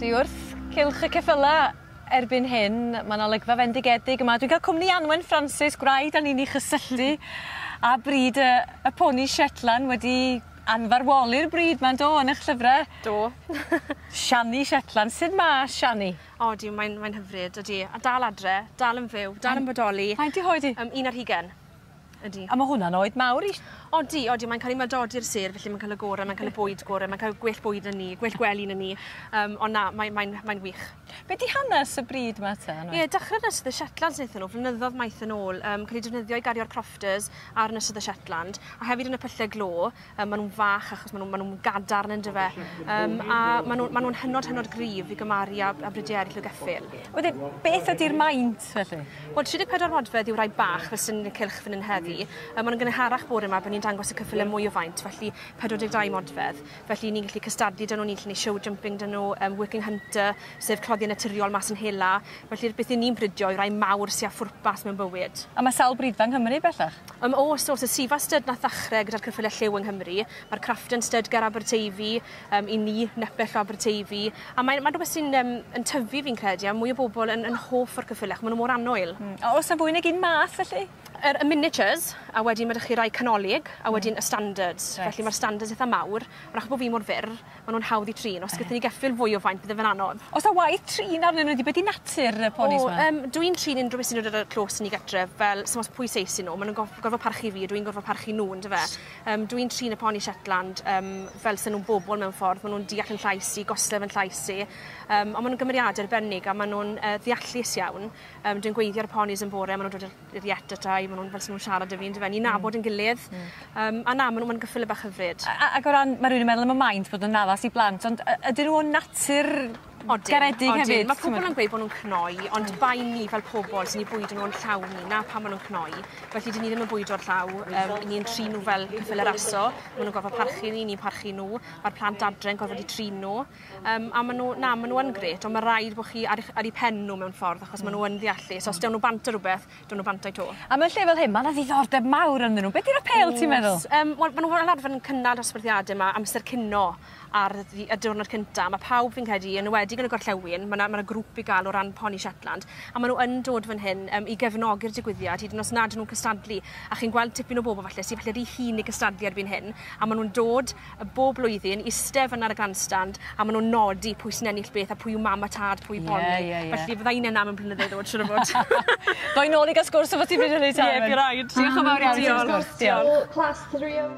Dwi wrth cylch y ceffyla erbyn hyn, ma' 'na olygfa fendigedig yma. Dwi'n ca'l cwmni Anwen Francis, gwraig 'dan ni'n 'i chysylltu a bryd y y poni Shetland wedi anfarwoli'r bryd 'ma 'do yn 'ych llyfre? Do. Siani Shetland, sud ma' Siani? Odi mae'n mae'n hyfryd ydi. A dal adre, dal yn fyw, dal yn bodoli. Faint 'di hoed 'i? Yym un ar hugen. Ydi. A ma' hwnna'n oed mawr i... Odi odi mae'n ca'l 'i madodi'r sêr felly ma'n ca'l y gore mae'n ca'l y bwyd gore mae'n ca'l gwell bwyd na ni gwell gwely na ni yym on' na mae mae'n mae'n wych. Be' 'di hanes y bryd 'ma te Anwen? Ie dechre yn ystod y Shetlands nethon n'w flynyddodd maith yn ôl yym ca'l 'u defnyddio i gario'r crofters ar Ynysodd y Shetland a hefyd yn y pylle glo yym ma' nw'n fach achos ma' n'w ma' nw'n gadarn on'd yfe? Yym a ma' n'w ma' nw'n hynod hynod gryf i gymaru â â brydie eryll o geffyl. Wedyn beth ydi'r maint felly? Wel 34 modfedd yw rai bach fel sy'n y cylch fyn 'yn heddi. Yym ma' nw'n gynharach bore 'ma by' ni'n dangos y cyffyle mwy o faint felly 42 modfedd. Felly ni'n gallu cystadlu 'da n'w ni'n gallu neud show jumping 'da n'w yym working hunter sef cloddio naturiol mas yn hela. Felly'r beth 'yn ni'n bridio yw rai mawr sy â phwrpas mewn bywyd. A ma' sawl bridfa yng Nghymru bellach? Yym o's o's y Sifa Stud nath ddachre gyda'r cyffyle lliw yng Nghymru. Ma'r Crafton Stud ger Aberteifi yym i ni nepell o Aberteifi a mae'n ma'n rwbeth sy'n yym yn tyfu fi'n credu a mwy o bobol yn yn hoff o'r cyffyle acho ma' n'w mor annwyl. Hmm. A o's 'na fwy nag un math felly? Yr y miniatures a wedyn ma' 'dych chi rai canolig a wedyn y standards. Reit. Felly ma'r standards itha mawr on' acho bo' fi mor fyr ma' nw'n hawdd i trin. Os gethon ni geffyl fwy o faint bydde fe'n anodd. O's 'na waith trin arnyn n'w 'di be' 'di natur y ponis 'ma? O yym dwi'n trin unryw beth sy'n dod ar y clos i ni gytre fel sim ots pwy seis 'yn n'w ma' nw'n gof- gorfod parchu fi a dwi'n gorfod parchu n'w on'd yfe? Yym dwi'n trin y poni Shetland yym fel se nw'n bobol mewn ffordd ma' nw'n deall 'yn llais i goslef 'yn llais i yym on' ma' nw'n gymeriade arbennig a ma' nw'n yy ddeallus iawn. Yym dwi'n gweiddi ar y ponis yn bore a ma' nw'n dod i'r i'r iet ata i ma' nw'n fel se nw'n siarad 'dy fi on'd yfe? Ni'n nabod 'yn gilydd. Hmm. Yym a na ma' nw ma'n gyffyle bach hyfryd. A a ag o ran ma' rywun yn meddwl am y maint bod yn addas i blant ond y- ydyn n'w o natur Odyn. garedig odyn. hefyd? Ma' pobol yn gweud bo' nw'n cnoi ond bai ni fel pobol sy'n 'u bwydo n'w o'n llaw ni 'na pam ma' nw'n cnoi. Felly 'dyn ni ddim yn bwydo'r llaw yym 'yn ni'n trin n'w fel ceffyle raso ma' nw'n gorfod parchu ni ni'n parchu n'w ma'r plant adre'n gorfod 'u trin n'w. Yym a ma' n'w na ma' n'w yn grêt on' ma' raid bo' chi ar 'ych ar 'u pen n'w mewn ffordd achos ma' n'w yn ddeallus os dewn n'w bant ar rwbeth down n'w bant â 'i 'to. A mewn lle fel hyn ma' 'na ddiddordeb mawr ynddyn n'w. Be' 'di'r apêl ti'n meddwl? O's. Yym wel ma' n'w fel arfer yn cynnal dosbarthiade 'ma amser cino ar ddi- y diwrnod cynta. Ma' pawb fi'n credu yn ewedig yn y gorllewin ma' 'na ma' 'na grŵp i ga'l o ran poni Shetland a ma' n'w yn dod fan hyn yym i gefnogi'r digwyddiad hyd yn os nad 'yn nw'n cystadlu a chi'n gweld tipyn o bobol falle sy falle rhy hŷn i gystadlu erbyn hyn a ma' nw'n dod y bob blwyddyn iste fan 'na ar y grandstand a ma' nw'n nodi pwy sy'n ennill beth a pwy yw mam a tad pwy poni. Ie ie ie. Felly fydda i'n yna mewn blynydde i ddod siŵr o fod. Ddoi nôl i ga'l sgwrs efo ti bryd hynny te. Ie by raid. Diolch yn fawr iawn i ti am sgwrs. Diolch. Class three o.